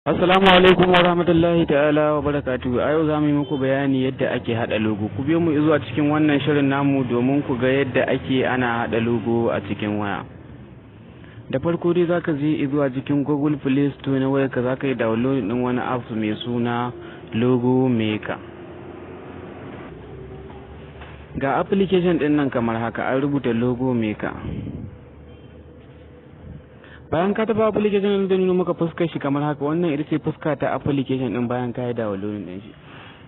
Assalamu alaikum wa rahmatullahi ta'ala wa barakatuhu. A yau za mu yi muku bayani yadda ake haɗa logo. Ku biyo mu zuwa cikin wannan shirin namu domin ku ga yadda ake ana haɗa logo a cikin waya. Da farko dai zaka je zuwa cikin Google Play Store na wayarka, zaka yi download ɗin wani app mai suna Logo Maker. Ga application ɗin nan kamar haka, an rubuta Logo Maker. Bayan ka taɓa application ɗin, da nuna maka fuskar shi kamar haka. Wannan ita ce fuska ta application ɗin bayan ka yi downloading ɗin shi.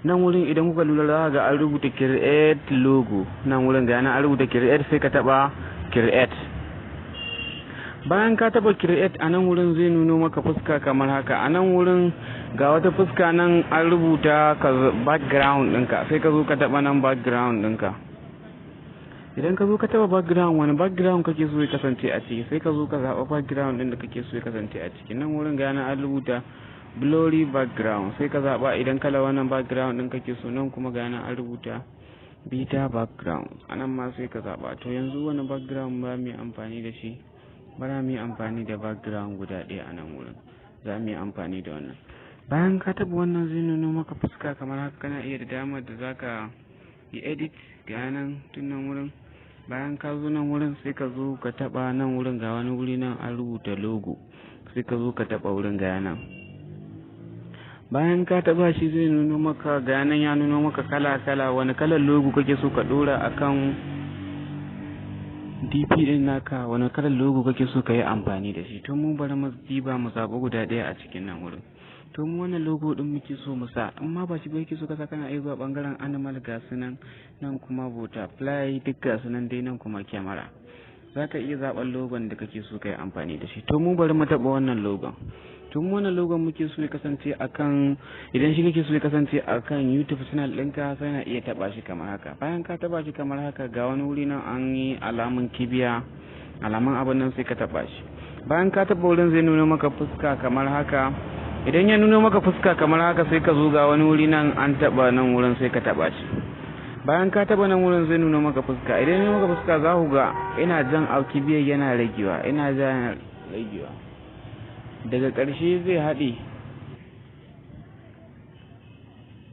Nan wurin, idan kuka lura, za ga an rubuta "Create logo". Nan wurin ga an rubuta "Create", sai ka taɓa "Create". Bayan ka taɓa "Create", a nan wurin zai nuno maka fuska kamar haka. A nan wurin ga wata fuska nan an rubuta "Background" ɗinka, sai ka zo ka taɓa nan "Background" ɗinka. Idan ka zo ka taba "Background", wani background kake so ya kasance a ciki? Sai ka zo ka zaɓa background ɗin da kake so ya kasance a ciki. Nan wurin ga an rubuta "Blurry background", sai ka zaɓa idan kala wannan background ɗin kake so. Nan kuma ga an rubuta "Better background", a nan ma sai ka zaɓa. To, yanzu wani background ba mu yi amfani da shi? Bara mu yi amfani da background guda ɗaya. A nan wurin za mu yi amfani da wannan. Bayan ka taɓa wannan, zai nuno maka fuska kamar haka. Kana iya da damar da zaka yi edit, ga nan tun nan wurin. Bayan ka zo nan wurin, sai ka zo ka taba nan wurin. Ga wani wuri nan an rubuta "Logo", sai ka zo ka taba wurin, ga nan. Bayan ka taba shi, zai nuno maka, ga nan ya nuno maka kala kala. Wani kalan logo kake so ka dora akan DP din naka? Wani kalan logo kake so ka yi amfani da shi? To, mu bari mu diba mu zaɓi guda ɗaya a cikin nan wurin. To, mu wannan logo din muke so mu sa. Amma ba shi ba yake so ka sa, kana iya zuwa bangaren "Animal", ga su nan. Nan kuma "Butterfly", duk ga su nan dai. Nan kuma "Camera". Za ka iya zaɓen logon da kake so ka yi amfani da shi. To, mu bari mu taɓa wannan logon. To, mu wannan logon muke so ya kasance akan, idan shi kake so ya kasance akan YouTube channel ɗinka, sai na iya taɓa shi kamar haka. Bayan ka taɓa shi kamar haka, ga wani wuri nan an yi alamun kibiya, alamun abin nan, sai ka taɓa shi. Bayan ka taɓa wurin, zai nuna maka fuska kamar haka. Idan ya nuno maka fuska kamar haka, sai ka zo ga wani wuri nan an taɓa nan wurin, sai ka taɓa shi. Bayan ka taɓa nan wurin, zai nuna maka fuska. Idan ya nuna maka fuska, za ku ga ina jan kibiyar yana ragewa, ina jan yana ragewa, daga ƙarshe zai haɗe.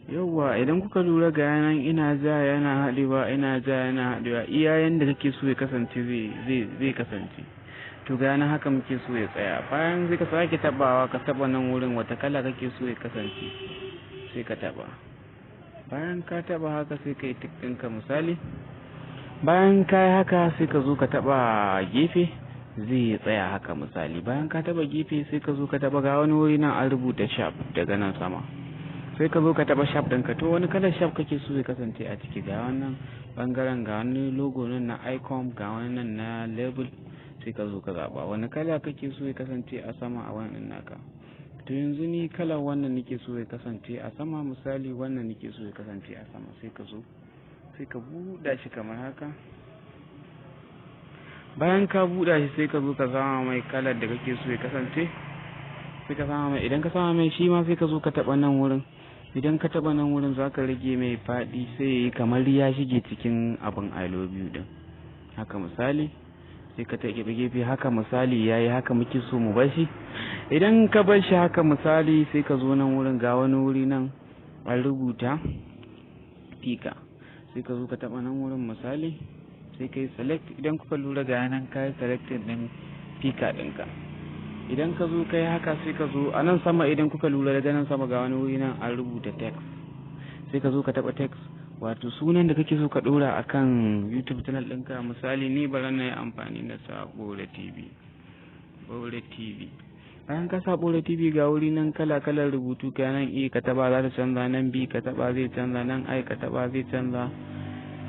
Yauwa, idan kuka lura, ga nan ina ja yana haɗewa, ina ja yana haɗewa. Iya yanda kake so ya kasance zai kasance. To, ga nan haka muke so ya tsaya. Bayan zai ka sake tabawa, ka taba nan wurin, wata kala kake so ya kasance, sai ka taba. Bayan ka taba haka, sai ka yi tick ɗinka misali. Bayan ka yi haka, sai ka zo ka taba gefe, zai tsaya haka misali. Bayan ka taba gefe, sai ka zo ka taba, ga wani wuri nan an rubuta "Shape" daga nan sama, sai ka zo ka taba shape ɗinka. To, wani kalar shape kake so ya kasance a ciki? Ga wannan bangaren, ga wani logo nan na icon, ga wani nan na label, sai ka zo ka zaɓa wani kala kake so ya kasance a sama a wannan naka. To, yanzu ni kalar wannan nake so ya kasance a sama misali, wannan nake so ya kasance a sama. Sai ka zo sai ka buɗa shi kamar haka. Bayan ka buɗa shi, sai ka zo ka sama mai kalar da kake so ya kasance, sai ka sama mai. Idan ka sama mai shi ma, sai ka zo ka taɓa nan wurin. Idan ka taɓa nan wurin, za ka rage mai faɗi, sai ya yi kamar ya shige cikin abin "I love you" din haka misali. Sai ka ta gefe haka misali, yayi haka muke so mu bar shi. Idan ka bar shi haka misali, sai ka zo nan wurin, ga wani wuri nan an rubuta "Picker", sai ka zo ka taɓa nan wurin misali, sai ka yi select. Idan kuka lura, ga nan ka yi selecting ɗin picker ɗinka. Idan ka zo ka yi haka, sai ka zo a nan sama. Idan kuka lura, daga nan sama ga wani wuri nan an rubuta "Text", sai ka zo ka taɓa "Text", wato sunan da kake so ka ɗora akan YouTube channel ɗinka. Misali, ni bari na yi amfani da sa Bore TV, Bore TV. Bayan ka sa Bore TV, ga wuri nan kala kalar rubutu ka nan. E ka taba, za ta canza. Nan B ka taba, zai canza. Nan I ka taba, zai canza.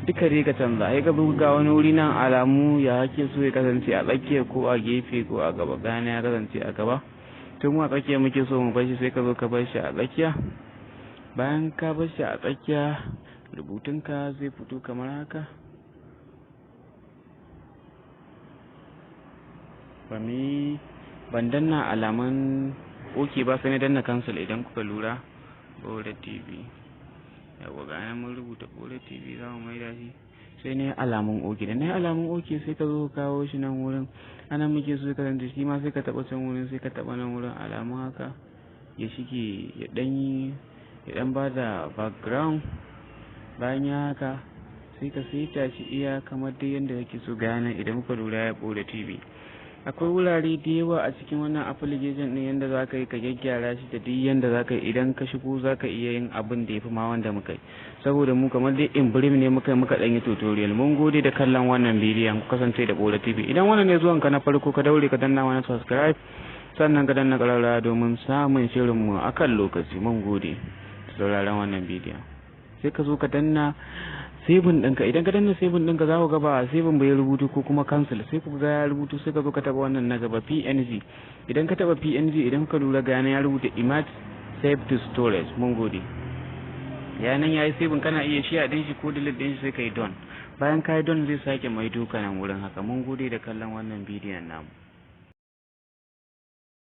Duka dai ka canza. Sai ka ga wani wuri nan alamu, ya kake so ya kasance, a tsakiya ko a gefe ko a gaba? Gane ya kasance a gaba. Tun mu a tsakiya muke so mu bar shi, sai ka zo ka bar shi a tsakiya. Bayan ka bar shi a tsakiya, rubutunka zai fito kamar haka. Ba mu ban danna alaman "OK" ba, sai na danna "Cancel". Idan kuka lura, Bore TV, yawwa, ga nan mun rubuta Bore TV. Za mu maida shi, sai na yi alamun "OK". Da na yi alamun "OK", sai ka zo ka kawo shi nan wurin. Anan muke so ka kasance shi ma, sai ka taɓa can wurin, sai ka taɓa nan wurin alamun haka. Ya shige, ya ɗan yi, ya ɗan bada background. Bayan ya haka, sai ka saita shi iya kamar dai yadda kake so. Ga nan, idan kuka lura, ya Ɓola TV. Akwai wurare da yawa a cikin wannan application ɗin yanda za ka yi ka gyaggyara shi da duk yanda za ka yi. Idan ka shigo, za ka iya yin abin da ya fi ma wanda muka yi, saboda mu kamar dai in brief ne muka yi, muka ɗan yi tutorial. Mun gode da kallon wannan bidiyon. Ku kasance da Ɓola TV. Idan wannan ne zuwan ka na farko, ka daure ka danna wani subscribe, sannan ka danna ƙararrawa domin samun shirinmu a kan lokaci. Mun gode sauraron wannan bidiyon. Sai ka zo ka danna saving ɗinka. Idan ka danna saving ɗinka, za ku ga ba saving bai rubutu ko kuma cancel. Sai ku ga ya rubutu. Sai ka zo ka taɓa wannan na gaba, PNG. Idan ka taɓa PNG, idan ka lura, ga ya rubuta "Image save to storage". Mun gode. Ya nan yayi saving. Kana iya share ɗin shi ko delete ɗin shi. Sai ka yi done. Bayan ka yi done, zai sake maido ka nan wurin haka. Mun gode da kallon wannan bidiyon namu.